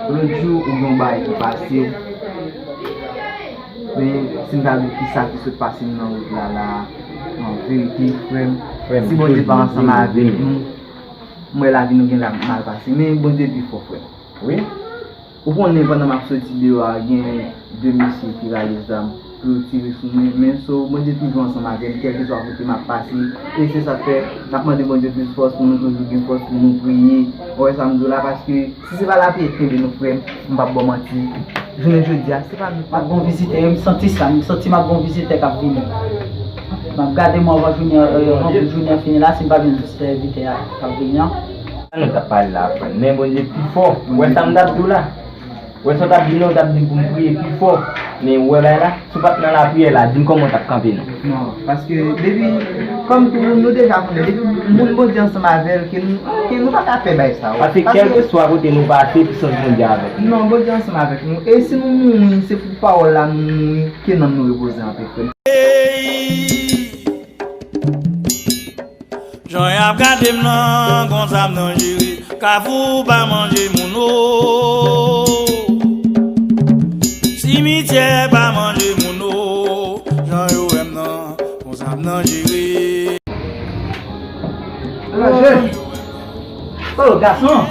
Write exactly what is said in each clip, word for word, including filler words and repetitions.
Lòt jou, ou gen yon bagay ki pase w. Men, si m ta di w kisa ki sot pase m nan wout la, la, an verite, frè m, si Bondye pa ansanm avèk nou, m wè lavi nou gen la mal pase. Men Bondye pi fò, frè m. Wi. Ou konnen pandan m ap soti deyò a, gen de mesye ki rale zam pou yo tire sou mwen, men so Bondye toujou ansanm avè m, kèlkeswa kote m ap pase, e se sa k fè n ap mande Bondye plis fòs pou nou toujou gen fòs pou nou priye. Ou wè sa m di w la, paske si se pa lapriyè k kenbe nou, frè m, m p ap ba w manti, jounen jodi a, se pa nou. M ap gon vizitè, m santi sa, m santi m ap gon vizitè k ap vini. M ap gade mwen anvan jounen, euh, anvan jounen an fini la, si m pa jwenn vizitè, vizitè a k ap vini an. Sa nou t ap pale la, frè m, men Bondye pi fò. Ou wè sa m t ap di w la? Ou wè sa w t ap di m nan, w t ap di m pou m priye pi fò. Men ou wè bagay la, si w pa t nan lapriyè la, di m kòman w t ap kanpe non. Non, paske depi, kòm tou, nou deja konnen, depi moun Bondye ansanm avè l, ke nou, ke nou pa ka pè bagay sa yo. Paske kèlkeswa kote nou pase, pisans Bondye avèk nou. Non, Bondye ansanm avèk nou. E si nou mouri, se pou pawòl la nou mouri, ke nanm nou repoze anpè, frè m. Jan y ap gade m nan, konsa m danjere. Kafou pa manje moun o. Simityè pa manje moun o. Jan yo wè m nan, konsa m danjere. Manje. Oh, gason.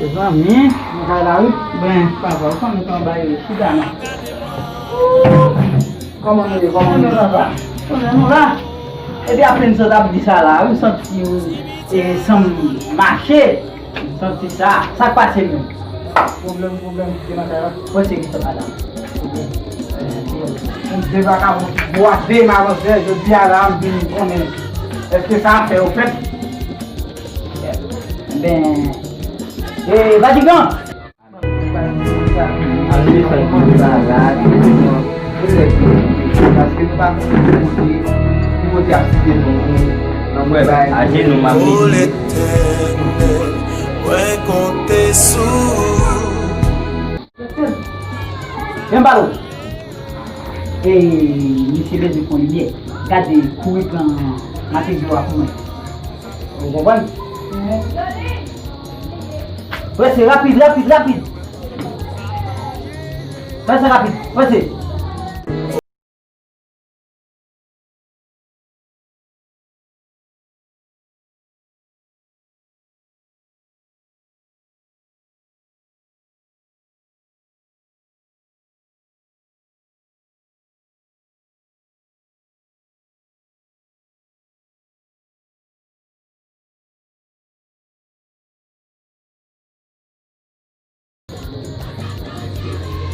Mezanmi. Mwen kay la, wi. Ben, papa, ou konn nou pran bay chita non. Kòman nou ye? Kòman nou ye? Kòman nou la? Epi apre m sot ap di sa la, wi, santi, e, san m mache, santi sa. Sa k pase menm? Pwoblèm, pwoblèm ki te nan kay la. Mwen se ki sot la. M te vakabon, bwate m avanse, jodi a la, m vin konnen. Èske sa ap fè yo fèt? Ben, e, Vatikan! An nou desann kote la, la, se vreman, se lè ki, paske nou pa konn ki kote, ki kote ap site nou, nou, nou bay. Ajenou m ap medite. Mwen konte sou. Men balo. E, misye bezwen fon limyè. Gade, kouri pran materyo a pou mwen. Ou konprann? Prese, rapid, rapid, rapid. Prese, rapid, prese.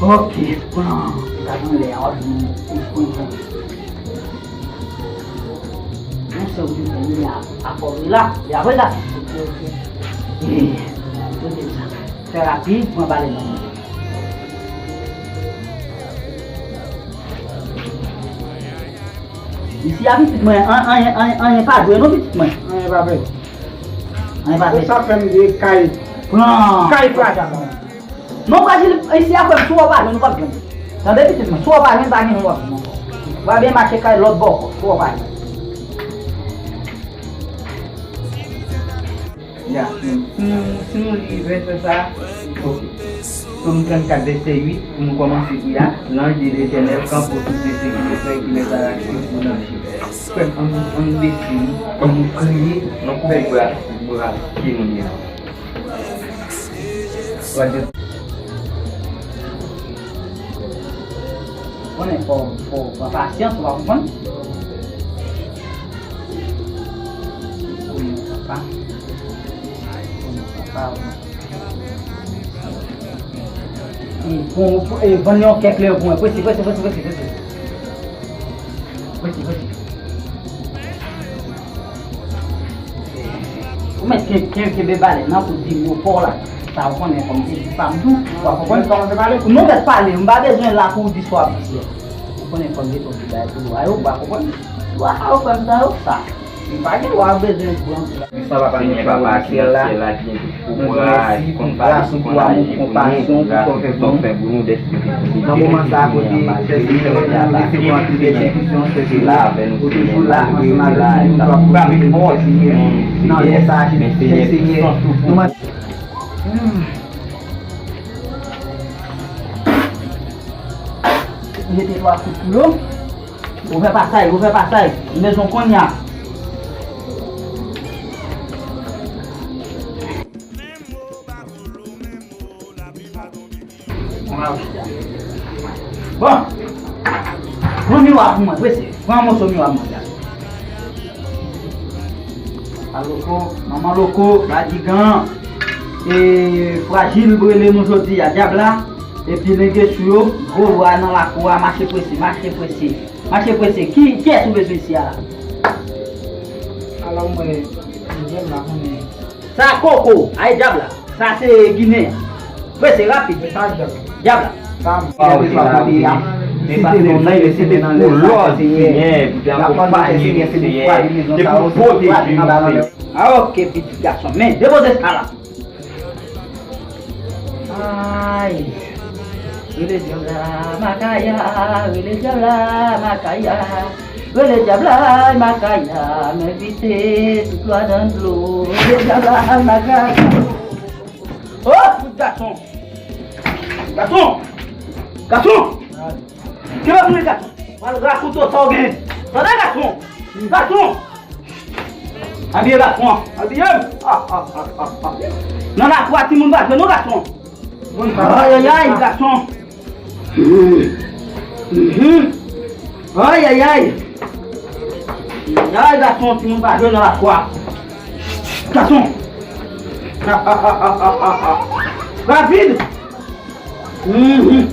Ok, pran, gade anlè a, w ap jwenn yon pwen. Yon sèl ki fè li a, a fòm li la, li a vre la. Ok, ok. E, kote sa? Fè rapid, pran balèn nan. Isi a pitit mwen, an, anyen, anyen, anyen pa dwe non pitit mwen. Anyen pa fèt. Anyen pa fèt. Pou sa fè m di kay. Pran. Kay fraja. Non frajil, isi a frè m, si w pa jwenn, ou p ap jwenn. Tande pitit mwen, si w pa jwenn, pa gen moun w ap jwenn ankò. W a byen mache kay lòt bò ankò, si w pa jwenn. Ya, si nou, si nou li vèsè sa, ok. Sòm trannkat, vèsè uit, pou nou kòmanse pri a, l'ange de l'Éternel campe autour de ceux qui le craignent, qui les arrache au danger. Frè m, ann, ann bese nou, ann nou kriye. Nou koupe bra, bra pye nou devan. Konnen fò, fò pran pasyans, ou pa konprann? Konnen papa. Konnen papa. E bon, e ban yon kèk lè pou mwen. Prese, prese, prese, prese, prese. Prese, prese. Ou mèt ke, ke, kenbe balèn nan pou di mo pa w la. Sa ou konnen kòm se di pa m tou. Ou pa konprann? Kòmanse pale. Nou mèt pale, m pa bezwen la pou w di sa w ap di. Ou konnen kòm se tout bagay pou lwa yo, ou pa konprann? Lwa sa yo, frè m, sa yo, sa. M pa gen lwa bezwen pran. Senyè papa ki nan syèl la, ki gen tout pouvwa, ki konn pale, ki konn aji pou nou, pou gras ou fè pou nou, dèske nan moman sa a kote chè Senyè yo resevwa anpil pèsekisyon, chè Senyè, ou toujou la ansanm avèk nou, nou ap frape fò, Senyè, nan lè sa a, chè Senyè, nou mande. Hmm. Mete twa kout pou yo. Ouvè pasaj, ouvè pasaj. M bezwen kounye a. Bon. Pran miwa pou mwen, prese. Pran yon moso miwa pou mwen, gas. Papa Loko, manman Loko, Madigan, e Frajil, m rele nou jodi a, Dyab la, epi Lengesou yo, gwo vwa nan lakou a, mache prese, mache prese, mache prese. Ki, kiyès ou bezwen isi a la? Alò, mwen, mwen la konnen. Sa koko, ay dyab la. Sa se ginen an. Prese, rapid. Dyab la. Sa m. Kèlkeswa kote y ap site non nan yo, site nan lè sa, Senyè. N ap mande Senyè, se pou fwaye mezon sa yo, se pou fwaye anba nan lè. Ah, ok, pitit gason. Men, depoze sa la. Ay. Rele dyab la makaya, rele dyab la makaya. Rele dyab la makaya, m envite tout lwa dan dlo. Rele dyab la makaya. Oh, fout gason. Gason. Gason. Kenbe pou mwen, gason. Pral rakouto sa w gen. Tande, gason. Gason. Abiye gason an. Abiye m. Ah, ah, ah, ah, ah. Nan lakou a, timoun pa jwe non, gason. Ay, ay, ay, gason. Mhm. Ay, ay, ay. Ay, gason, timoun pa jwe nan lakou a. Gason. Rapid. Mhm.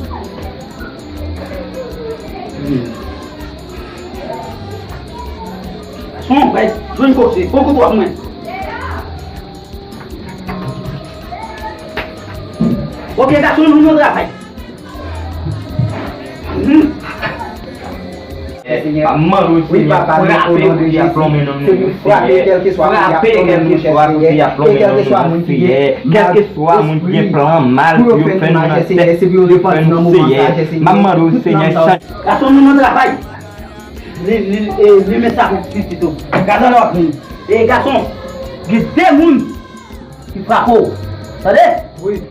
Gason, bay, jwenn kòse, poko bò mwen. Ok, gason, nou nan travay. Mhm. Senyè. M ap mande w, Senyè, frape kote y ap lonmen nonm nou yo, Senyè. Frape kèlkeswa kote y ap lonmen nonm nou yo, Senyè. Kèlkeswa moun ki gen plan mal pou yo fè nou nan tèt, yo fè nou, Senyè. M ap mande w, Senyè, chanje. Gason, nou nan travay. Li, li, e, li men sa pou pitit ou. Gade lòt moun. E, gason, gen de moun ki frape w. Tande? Wi.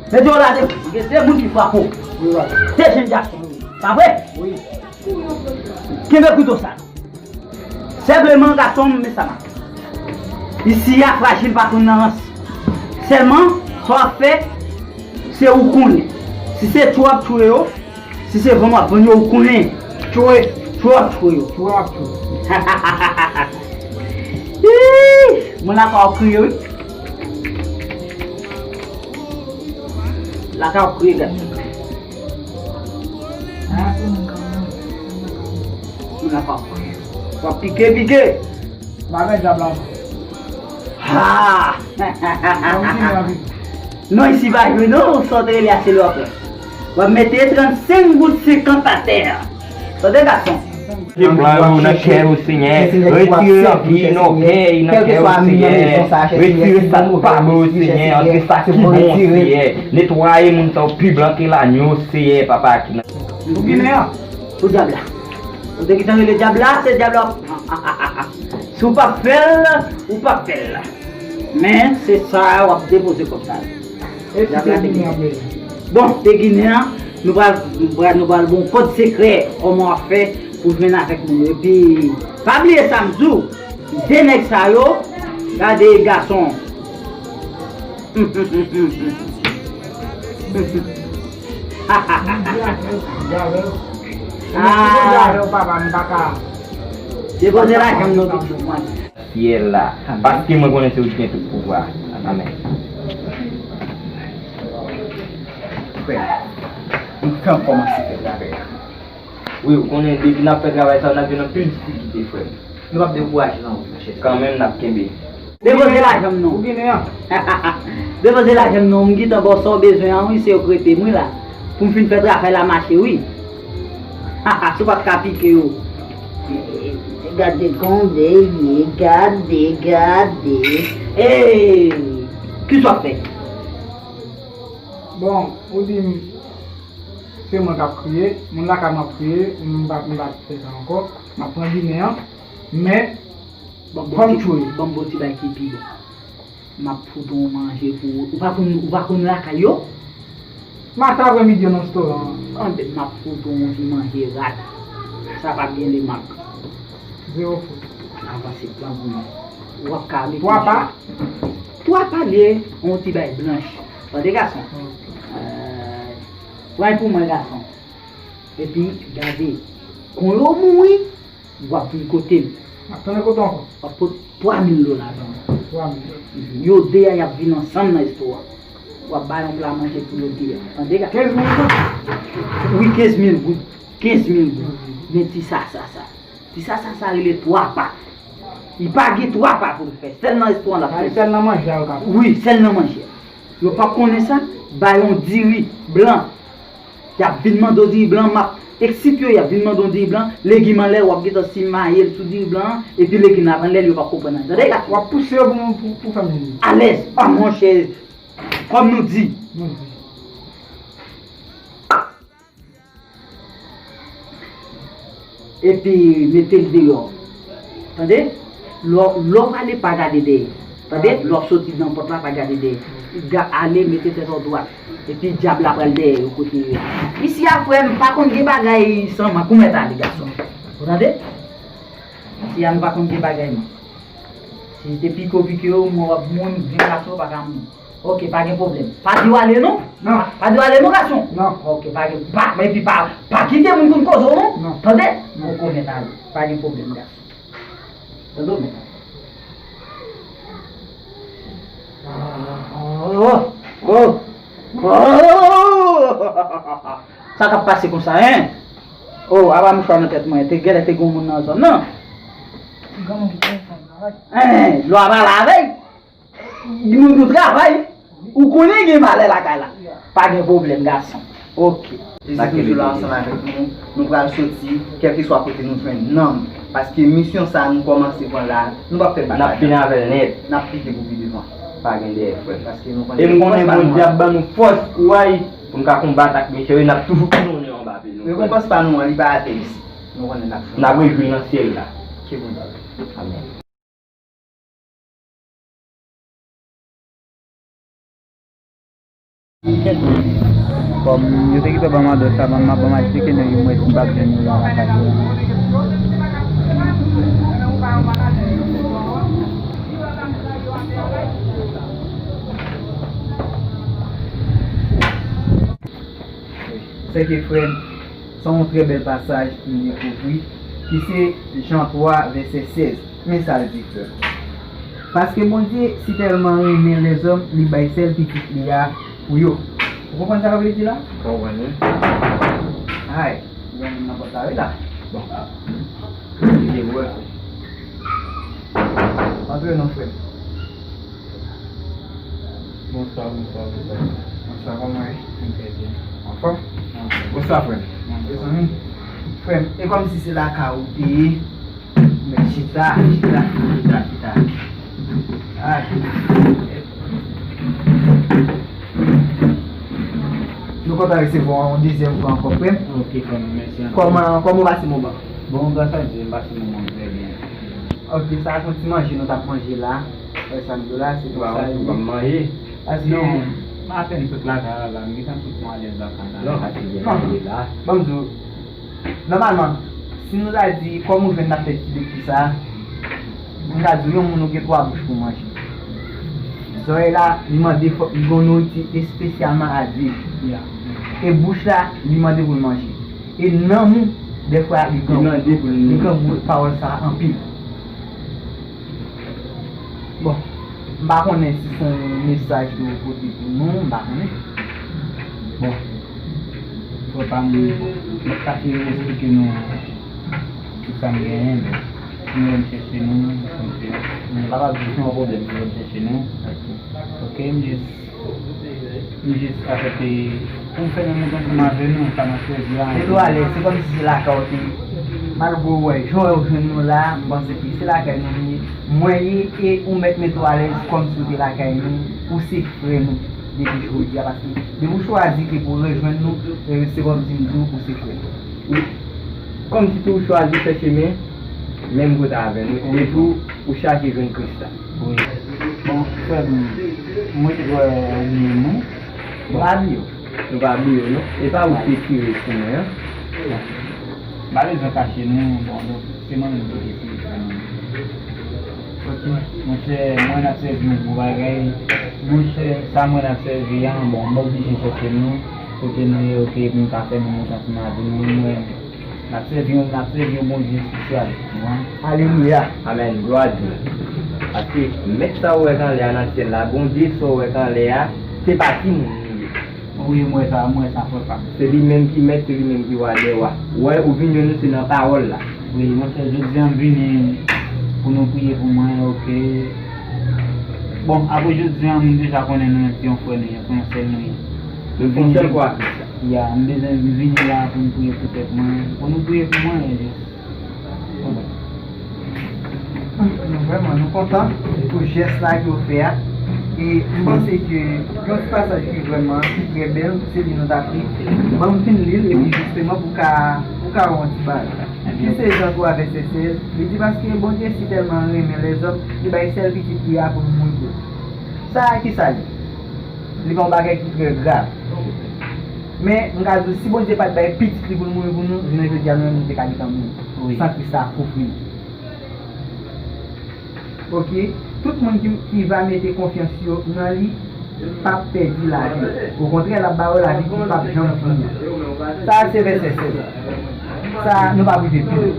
Mete w la de, gen de moun ki frape w. Wi, wi. De jenn gason yo. Pa vre? Wi. Kenbe kouto sa. Senpleman, gason m, men sa m ap di. Isi a, Frajil pa konn nan rans. Sèlman, sa w ap fè, se ou konnen. Si se tchou w ap tchwe yo, si se vann w ap vann yo, ou konnen. Tchwe. Tchou w ap tchwe yo. Tchwe w ap tchwe. Ih, mwen la pa w kriye, wi. Lakay w ap kriye, gason. Moun ap ap kriye. W ap pike, pike. M pa gen dyab la. Ha! Non, isi pa jwe non, sa w te rele a se lè w ap pran. W ap mete trannsenk goud senkant atè. Tande, gason. Ki plan yo nan kè yo, Senyè. Retire anpi nan kè, nan kè yo, Senyè. Retire sa k pa bon yo, Senyè. Antre sa ki bon, Senyè. Netwaye moun sa yo pi blan ke lanyo, Senyè, papa ki nan. Ou ginen an? Pou dyab la. Ou te gentan rele dyab la, se dyab la. Si w p ap fè l, ou p ap fè l. Men, se sa w ap depoze kòb sa. Dyab la te ginen. Bon, te ginen an, nou pral, nou pral, nou pral bon kòd sekrè, kòman w ap fè pou jwenn avèk moun yo. Epi, pa bliye sa m di w, de nèg sa yo, gade gason. Ah. Depoze lajan m non, pitit mwen. Syèl la, paske mwen konnen se ou ki gen tout pouvwa. Amèn. Frè, nou fè kòmanse fè travay la. Wi, ou konnen depi n ap fè travay sa, n ap jwenn anpil difikilte, frè m. Nou p ap dekouraje nan wout, monchè. Kanmenm, n ap kenbe. Depoze lajan m non. Ou ginen an? Depoze lajan m non, m gentan ba w sa w bezwen an, wi, se yo k rete m, wi, la. Pou m fin fè travay la mache, wi. Si w pa t ka pike yo. Gade kòman w ye, gade, gade. Ey, kisa w ap fè? Bon, ou di m, se mwen k ap kriye, moun lakay mwen ap kriye, m pa, m pa fè sa ankò, m ap pran ginen an, men, fò m tchwe. Ban m bon ti bagay ki pi bon. M ap fout ou manje pou ou. Ou pa konn, ou pa konn lakay yo? Maten aprè midi an nan restoran an. Anben, m ap fout ou yon ti manje rat. Sa p ap gen lemak. Zewo fout. Avanse, pran pou mwen. W ap ka ale. Twa pa? Twa pa li ye, yon ti bay blanch. Tande, gason. Hmm. Euh, pran pou mwen, gason. Epi, gade, kon yo mouri, w ap vin kote m. M ap tounen kote w ankò. W ap pot twa mil dola ban mwen. Twa mil. Yo de a, y ap vin ansanm nan restoran. W ap bay yon pla manje pou yo de a. Tande, gason. Kenz mil goud? Wi, kenz mil goud. Kenz mil goud. Mhm. Men ti sa, sa, sa. Ti sa, sa, sa rele twa pa. Li pa gen twa pa pou l fè. Sèl nan restoran l ap fè. Sèl nan manje a yo ka fè. Wi, sèl nan manje a. Yo p ap konnen sa. Bay yon diri blan. Y ap vin mande w diri blan, m ap eksit yo, y ap vin mande w diri blan, legim anlè, w ap gentan simaye l sou diri blan an, epi legim nan ap anlè l, yo p ap konprann anyen. Tande, gason? W ap pouse yo pou, pou, pou fè m vini. Alèz, pa monchè, kòm nou di. Nou di. Epi mete l deyò. Tande? Lè w, lè w prale, pa gade dèyè. Tande? Lè w soti nan pòt la, pa gade dèyè. Ga-, ale, mete tèt w dwat. Epi dyab la pral dèyè yo kote yo ye. Isi a, frè m, pa konn gen bagay san mank, ou mèt ale, gason. Ou tande? Isi a, nou pa konn gen bagay mank. Si te pike w pike yo, mwen w ap mouri, vin gason, w pa ka mouri. Ok, pa gen pwoblèm. Pa di w ale non. Non. Pa di w ale non, gason. Non. Ok, pa gen, pa, epi pa, pa kite moun konn koze w non. Non. Tande? Non. Ok, ou mèt ale. Pa gen pwoblèm, gason. Tande w, mèt? Oh, oh, oh. Sa k ap pase konsa, en? Oh, apa mouchwa nan tèt mwen. Te genlè te gen moun nan zòn nan. Granmoun ki fè travay. En, lwa pa lavèy. Nou, nou travay. Ou konnen gen malè lakay la. Pa gen pwoblèm, gason. Ok. Jezi toujou la ansanm avèk nou. Nou pral soti, kèlkeswa kote nou jwenn nanm. Paske misyon sa a nou kòmanse pran la, nou p ap fè bagay. N ap fini avè l nèt. N ap kite pou pi devan. Pa gen dèyè, frè. Paske nou konnen. E m konnen Bondye ap ban nou fòs, kouray, pou n ka konbat ak mesye yo, e n ap toujou tounen anba pye nou, frè. Rekonpans pa nou an, li pa atè isit. Nou konnen n ap fè. N ap rejwi l nan syèl la. Ke Bondye avè w. Amèn. Kòm yo te kite ban m adrès la, ban m, ban m al tcheke nèg yo, m wè si m p ap jwenn yo la lakay yo. Sèke frè m, se yon trè bèl pasaj nou dekouvri, ki se Jan twa, vèsè sèz. Men sa l di, frè m. Paske Bondye sitèlman renmen lèzòm, li bay sèl Pitit li a pou yo. Ou konprann sa m vle di la? Konprann, wi. Ay, gen moun nan pòt la, wi, la. Bon. Li vre. Antre non, frè m. Bonswa, bonswa, bonswa. Bonswa, kòman w ye? M trè byen. Anfòm? Anfòm. Bonswa, frè m. Anfòm. Mezanmi, frè m, e kòmsi se lakay ou te ye. Men chita, chita, chita, chita. Ay. Nou kontan resevwa w yon dezyèm fwa ankò, frè m. Ok, frè m, mèsi anpil. Kòman, kòman w pase moman? Bon, gras a Dye, m pase moman trè byen. Ok, sa a se yon ti manje nou t ap manje la. Wè sa m di w la, se konsa li ye. Ou pa manje? Paske non, m apèn sot lakay la, la, m gentan sot mwen alèz lakay la. Non, pa ti byen manje la. Ban m di w, nòmalman, si nou ta di, kòm ou jwenn n ap fè ti lekti sa a, m ka di w, yon moun ou gen twa bouch pou manje. Zòrèy la, li mande fòk li gen yon nouriti espesyalman adye. E bouch la, li mande pou l manje. E nanm ou, dèfwa, li grangou, li grangou pawòl sa a anpil. Bon, m pa konnen si se yon mesaj ke w pote pou nou, m pa konnen. Bon, frè pa m, m ap ka esplike nou tout sa m genyen, men si nou wè m chèche nou, m konn se nou. Pa gen pwoblèm, si nou wè m chèche nou. Ok, m jis M jis aksepte pou m fè menm jan ansanm avè nou, sa nan sèvi a anyen. Mete w alèz, se kòmsi se lakay ou te ye. Malgre w wè, jan w wè w jwenn nou la, m panse ke se lakay nou vini. Mwen ye, e ou mèt mete w alèz kòmsi w te lakay nou, ou se frè nou depi jodi a, paske depi w chwazi ke pou w rejwenn nou, e, se kòmsi m di w, ou se frè nou. Wi. Kòmsi tou ou chwazi fè chemen menm kote avè nou, e tou ou chache jwenn Kris la. Wi. Bon, frè m, mwen te kwè ou bliye m, wi. Bon, m pa bliye w. Nou pa bliye w non. E pa ou ki te tire sou mwen an. M pa bezwen kache non, bon, donk, se mwen menm ki te tire sou mwen. Ok. Monchè, mwen ap sèvi yon gwo bagay. Monchè, sa mwen ap sèvi an, bon, m oblije chèche nou. Kote nou ye, ok, pou m ka fè nou monte ansanm avè nou. Mwen, n ap sèvi yon, n ap sèvi yon Bondye espesyal, ou konprann? Alelouya. Amèn. Glwa a Dye. Paske mèt sa ou wè k anlè a nan syèl la, Bondye sa ou wè k anlè a, se pa timoun li ye. Wi, m wè sa, m wè sa, frè pa m. Se li menm ki mèt, se li menm ki wa dè wa. Ou wè, ou vin jwenn nou, se nan pawòl la. Wi, monchè, jodi a m vini pou nou priye pou mwen, ok. Bon, apre jodi a, m deja konnen nou menm se yon frè nou ye, se yon sèl nou ye. Nou se yon sèl kò a Kris la. Ya, m bezwen, m vini la pou m priye pou tèt mwen, pou nou priye pou mwen, e jis. Nou vrèman, nou kontan pou jès la ke w fè a. E m panse ke gen yon ti pasaj ki vrèman, ki trè bèl, se li nou t ap li. Ban m fin li l, epi jisteman pou ka, pou ka wè yon ti bagay. Ki se Jan twa vèsè sèz, li di, paske Bondye si tèlman renmen lèzòm, li bay sèl pitit li a pou l mouri pou nou. Sa a ki sa l ye? Li pa yon bagay ki trè grav. Men, m ka di w, si Bondye pa t bay pitit li pou l mouri pou nou, jounen jodi a, nou menm nou te ka gentan mouri. Wi. San Kris la kouvri nou. Ok? Tout moun ki, ki va mete konfyans yo nan li, p ap pèdi lavi. Okontrè, l ap ba yo lavi ki p ap janm fini. Sa a se vèsè sèz. Sa a, nou p ap rive pi lwen.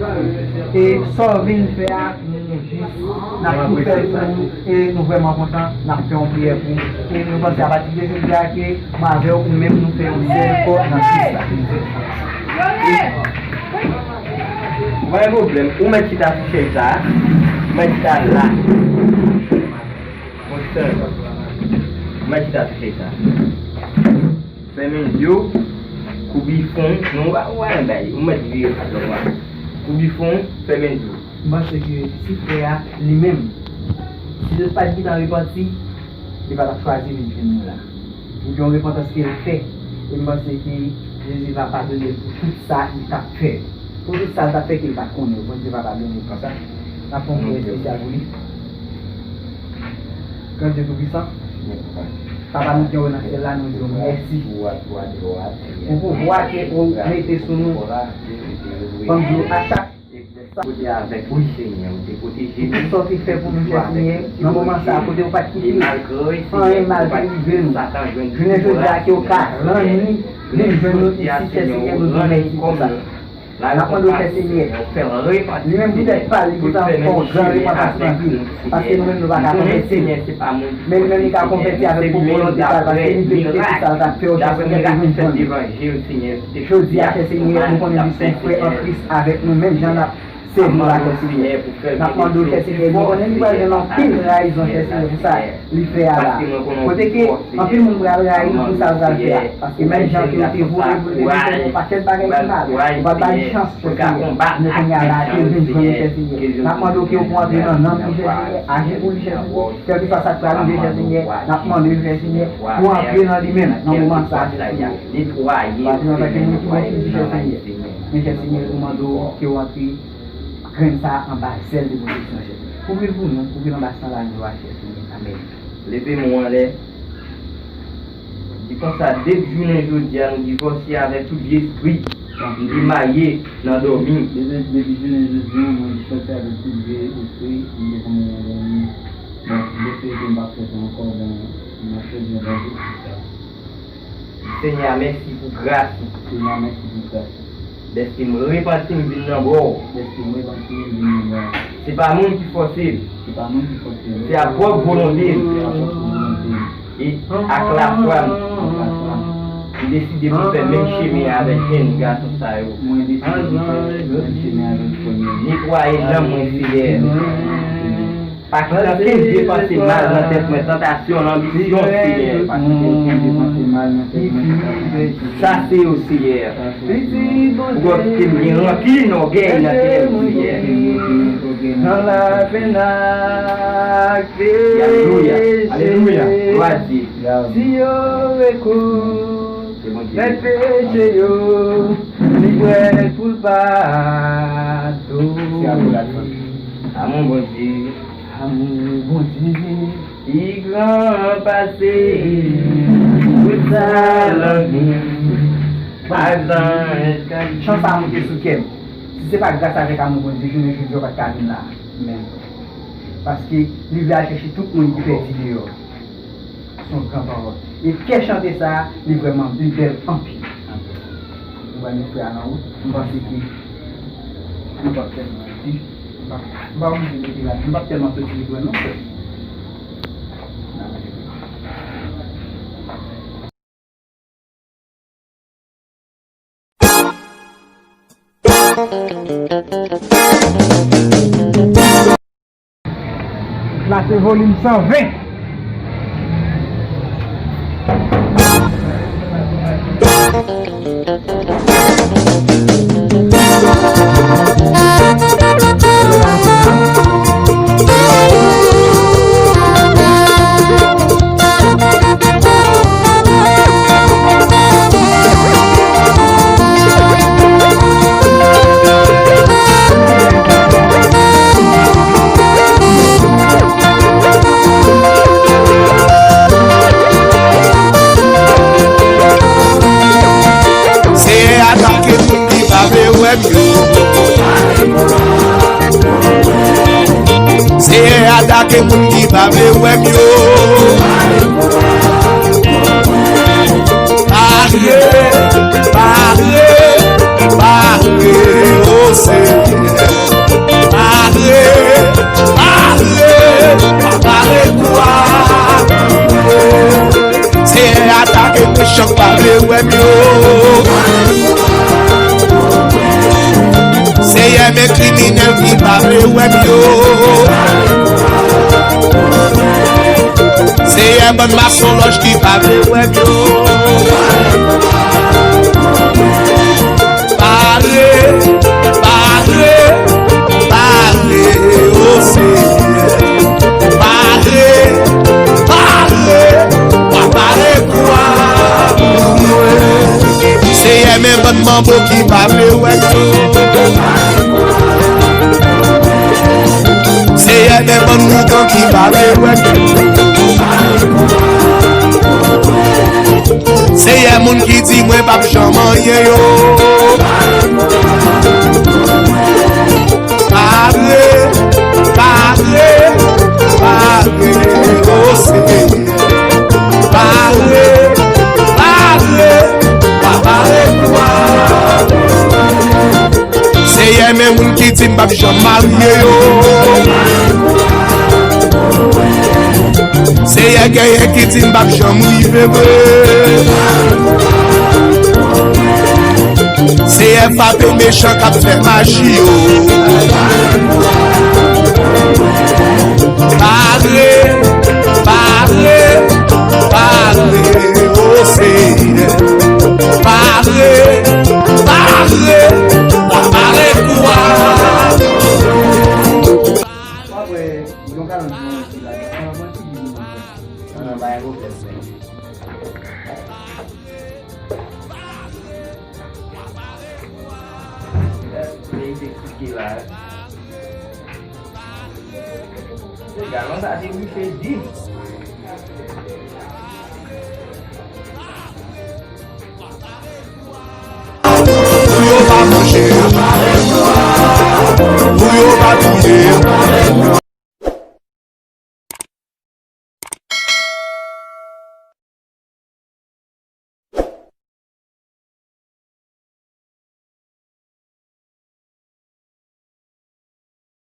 E sa w vin fè a, nou jis, n ap tou fè l pou ou, e nou vrèman kontan, n ap fè yon priyè pou ou. E nou panse apati de jodi a ke mwen avè w, ou menm, nou fè yon sèl kò nan Kris la. Ou pa gen pwoblèm. Ou mèt chita sou chèz sa a. Ou mèt chita la. Monchè, ou mèt chita sou chèz sa a. Fèmen je w, kouvri fwon w. Non, ou pa, ou pa nan bay. Ou mèt vire sa lòt bò. Kouvri fwon w, fèmen je w. M panse ke ti frè a, li menm, si l pa t gentan repanti, li pa t ap chwazi vin jwenn nou la. Li gen yon repantans ke l fè. E m panse ke Jezi va padone l pou tout sa li t ap fè. Pou tout sa l t ap fè ke l pa t konnen. Bondye va padone l konsa. N ap fè yon priyè espesyal pou li. Gran Dye Toupisan, Papa nou ki anwo nan syèl la, nou di w mèsi pou pouvwa ke ou mete sou nou. Ban m di w a chak Sa, wi, Senyè, ou te pwoteje nou. Pou tout sa w te fè pou nou, chè Senyè, nan moman sa a, kote ou pa t kite anyen mal te rive nou. Jounen jodi a, ke ou ka rann li, vin jwenn nou isi, chè Senyè, nou di w mèsi pou sa. N ap mande w, chè Senyè, li menm poutèt pa l, li gentan fè yon gran repantans nan vi l, paske nou menm nou pa ka konvèti. Men li menm li ka konvèti avèk bon volonte pa l, paske li vle kite tout sa l t ap fè yo, chè Senyè, pou vin jwenn nou. Jodi a, chè Senyè, nou konnen li se yon frè an Kris avèk nou, menm jan n ap sèvi w la, chè Senyè. N ap mande w, chè Senyè, nou konnen li pral jwenn anpil trayizon, chè Senyè, pou sa li fè a la. Kote ke anpil moun pral rayi l pou sa l pral fè a. Paske menm jan ke yo te voye pou l te vin fè yon pakèt bagay ki mal, yo pa t ba li chans, chè Senyè. Men kounye a la, ke l vin jwenn ou, chè Senyè. N ap mande w ke w pou antre nan nanm li, chè Senyè, aji pou li, chè Senyè. Kèlkeswa sa k pral rive, chè Senyè, n ap mande w, chè Senyè, pou w antre nan li menm, nan moman sa a, chè Senyè. Paske antanke moun ki bon, ki di, chè Senyè. Men, chè Senyè, nou mande w ke w antre grenn sa a anba zèl de pwoteksyon, chè Senyè. Kouvri l pou nou, kouvri l anba san lagno a, chè Senyè. Amèn. Leve men w anlè. Di konsa, depi jounen jodi a, nou divòse avèk tout vye espri ki marye nan dòmi. Depi, depi jounen jodi a, mwen divòse avèk tout vye espri ki marye nan dòmi. Bon, m te swete m p ap fè sa ankò, bon, m ap sèvi yon bon Dye pou sa. Senyè a, mèsi pou gras ou. Senyè a, mèsi pou gras ou. Dèske m repanti, m vin nan bò w. Dèske m repanti, m vin nan bò w. Se pa moun ki fòse m. Se pa moun ki fòse m. Se a pwòp volonte m. Se a pwòp volonte m. E ak lafwa m. Ak lafwa m. M deside pou m fè menm chemen avèk jèn gason sa yo. Mwen deside pou m fè menm chemen avèk jèn yo. Netwaye nanm mwen, Senyè. Pa kite okenn vye panse mal nan tèt mwen, tantasyon, lanbisyon, Senyè. Pa kite okenn vye panse mal nan tèt mwen, tantasyon. Chase yo, Senyè. Pou yo kite m gen rankin, ògèy nan tèt mwen, Senyè. Nan lapenn ak peche. Alelouya. Alelouya. Glwa a Dye. Si yo rekonèt peche yo, li prè pou l padone. Amou Bondye. Amou Bondye. Pi gran pase. Chan sa a monte sou kè m. Si se pa gras avèk amou Bondye, jounen jodi a w pa t ka vin la menm. Paske li vle al chèche tout moun ki pèdi deyò. Se yon gran pawòl. E kè chante sa a, li vrèman, li bèl anpil. Anpil. Nou wè met frè a nan wout. M panse ke nou p ap tèlman di. M p ap, m p ap oblije mete la. M p ap tèlman soti pi lwen non, frè. N a manje. La se volim san ven. Seyè atake moun ki pa vle wè m yo. Seyè atake moun ki pa vle wè m yo. Pare, pare, pare, o Seyè. Pare, pare, pare pou a. Seyè atake mechan k pa vle wè m yo. Seyè men kriminèl ki pa vle wè m yo. Seyè bann masonlòj ki pa vle wè m yo. Pare, pare, pare, o Seyè. Pare, pare, pare, pare pou a mwen. Seyè, men bann manbo ki pa vle wè yo. Seyè, men bann mouton ki pa vle wè yo. Seyè, moun ki di mwen p ap janm anyen yo. Pare, pare, pare, o Seyè. Pare, pare, pa pare pou a. Seyè, men moun ki di m p ap janm marye yo. Seyè, genyen ki di m p ap janm rive vre. Seyè, frape mechan k ap fè maji yo. Pare, pare, pare, o Seyè. Pare, pare, pare pou a. Apre, yon kalanj mwen di la, sa mwen ti di nou. Nan bay pwoblèm. Li te klike la. Galon sa te bouche di. Pou yo pa manje, pou yo pa touye,